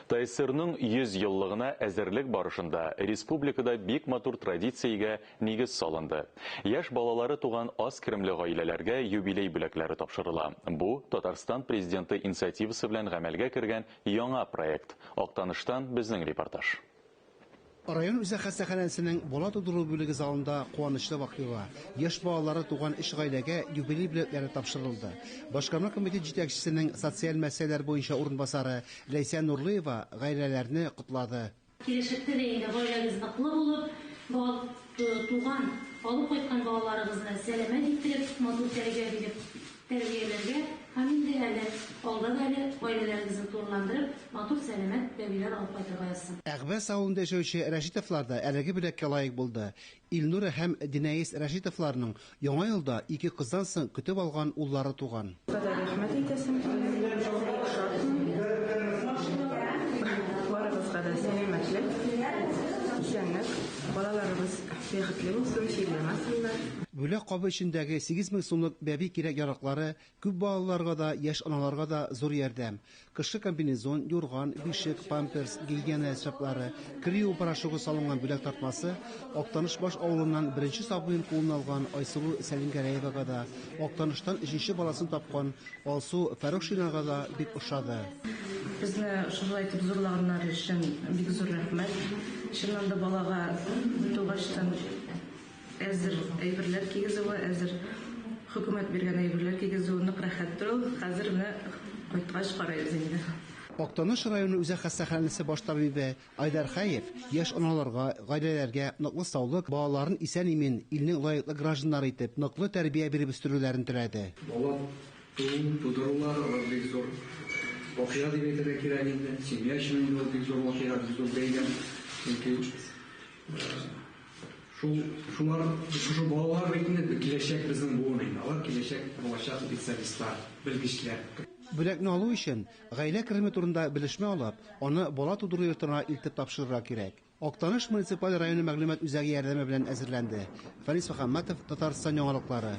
ТАССРның 100 еллыгына әзерлек барышында республикада бик матур традициягә нигез салынды. Яшь балалары туган аз керемле гаиләләргә юбилей бүләкләре тапшырыла. Бу, Татарстан Президенты инициативасы белән гамәлгә кергән яңа проект. Актаныштан безнең репортаж. Район үзәк хастаханәсенең бала тудыру бүлеге залында куанычлы вакыйга, яшь балалары туган өч гаиләгә юбилей бүләкләре тапшырылды. Башкарма комитет җитәкчесенең социаль мәсьәләләр буенча урынбасары Ләйсән Нурлыева гаиләләрне котлады. Киләчәктә дә инде гаиләгез ныклы булып, бала туган, алып кайткан балаларыгызны сәламәт иттереп, матур тәрбия биреп тәрбияләргә һәм инде әле алда да әле гаиләләрегезне тулыландырып, матур сәламәт бәбиләр алып кайтырга язсын. Әгъбәс авылында яшәүче Рәшитовлар да әлеге бүләккә лаек булды. Илнура һәм Динәис Рәшитовларның Яңа елда ике кыздан соң көтеп алган уллары туган. Кадәр рәхмәт әйтәсем килә. Бик шатмын. Барыгызга да сәламәтлек, исәнлек, балаларыбыз бәхетле булсын, чирләмәсеннәр. Бүләк кабы эчендәге 8000 сумлык бәби кирәк-яраклары күп балалыларга да, яшь аналарга да зур ярдәм. Кышкы комбинезон, юрган, бишек, памперс, гигиена әсбаплары, кер юу порошогы салынган бүләк тартмасы Актанышбаш авылыннан беренче сабыен кулына алган Айсылу Сәлимгәрәевага да, Актаныштан өченче баласын тапкан Алсу Фәрухшинага да бик ошады. Безне шулай итеп зурлаганнары өчен бик зур рәхмәт. Чыннан да балага тугачтан Әзер әйберләр кигезүе, әзер хөкүмәт биргән әйберләр кигезүе нык рәхәттер ул. Хәзер менә кайткач карыйбыз инде. Актаныш районы үзәк хастаханәсе баш табибе Айдар Хәев яшь аналарга, гаиләләргә ныклы саулык, балаларын исән-имин, илнең лаеклы гражданнары итеп, ныклы тәрбия биреп үстерүләрен теләде. Бала туу, тудырулар, алар бик зур вакыйга дип әйтергә кирәк инде. Семья өчен инде ул бик зур вакыйга, бик зур бәйрәм. Чөнки Шул, шулар, шушы балалар бит инде киләчәк безнең буын инде. Алар киләчәк булачак специалистлар, белгечләр. Бүләкне алу өчен, гаилә кереме турында белешмә алып, аны бала тудыру йортына илтеп тапшырырга кирәк. Актаныш муниципаль районы мәгълүмат үзәге ярдәме белән әзерләнде. Фәнис Мөхәммәтов, Татарстан яңалыклары.